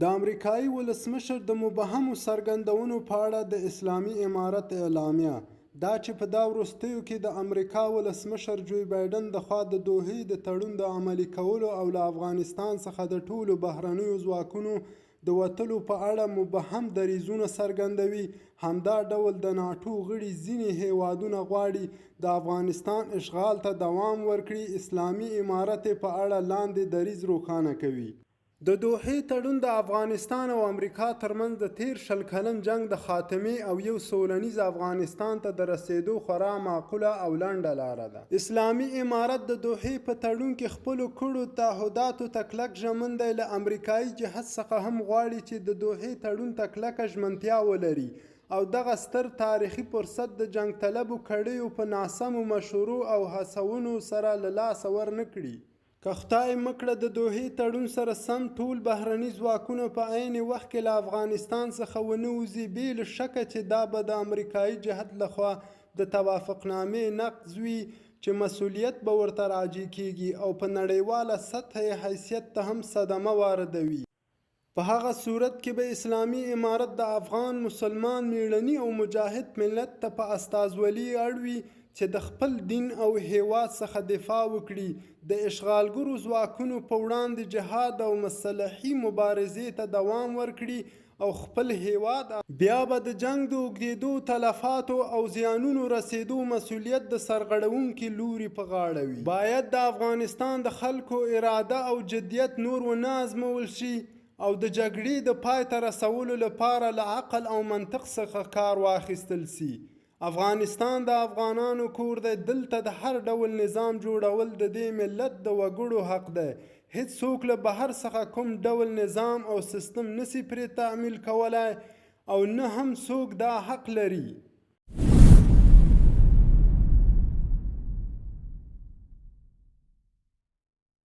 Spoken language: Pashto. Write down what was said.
د امریکايي ولسمشر د مبهمو څرګندونو په اړه د اسلامي امارت اعلامیه، دا چې په دا وروستیو کې د امریکا ولسمشر جوی بایډن د خوا د دوحې د تړون د عملي کولو او له افغانستان څخه د ټولو بهرنیو ځواکونو د وتلو په اړه مبهم دریځونه څرګندوي، همدا ډول د ناټو غړي ځینې هېوادونه غواړي د افغانستان اشغال ته دوام ورکړي، اسلامي امارت یې په اړه لاندې دریځ روښانه کوي. د دوحې تړون د افغانستان او امریکا ترمنځ د تېر 20 کلن جنګ د خاتمې او یو سولنیز افغانستان ته د رسېدو خورا معقوله او لنډه لاره ده. اسلامي امارت د دوحې په تړون کې خپلو کړو تعهداتو ته کلک ژمن دی، له امریکايي جهت څخه هم غواړي چې د دوحې تړون ته کلکه ژمنتیا ولري او دغه ستر تاریخي فرصت د جنګ طلبو کړیو په ناسمو مشورو او هڅونو سره له لاسه ورنه کړي. که خدای مه کړه د دوحې تړون سره سم ټول بهرني ځواکونه په عین وخت کې له افغانستان څخه ونه وځي بې له شکه چې دا به د امریکايي جهت لخوا د توافقنامې نقض وي چې مسولیت به ورته راجع کیږي او په نړیواله سطحه یې حیثیت ته هم صدمه واردوي. په هغه صورت کې به اسلامي امارت د افغان مسلمان میړني او مجاهد ملت ته په استازولي اړ وي چې د خپل دین او هیواد څخه دفاع وکړي، د اشغالګرو ځواکونو په وړاندې جهاد او مسلحي مبارزې ته دوام ورکړي او خپل هیواد بیا به د جنګ د اوږدېدو، تلفاتو او زیانونو رسېدو مسوولیت د سرغړونکي لوري په غاړه وي. باید د افغانستان د خلکو اراده او جدیت نور ونه ازمول شي او د جګړې د پای ته رسولو لپاره له عقل او منطق څخه کار واخیستل سي. افغانستان د افغانانو کور دی، دلته د هر ډول نظام جوړول د دې ملت د وګړو حق دی، هیڅوک له بهر څخه کوم ډول نظام او سیستم نسي پرې تعمیل کولای او نه هم څوک دا حق لري.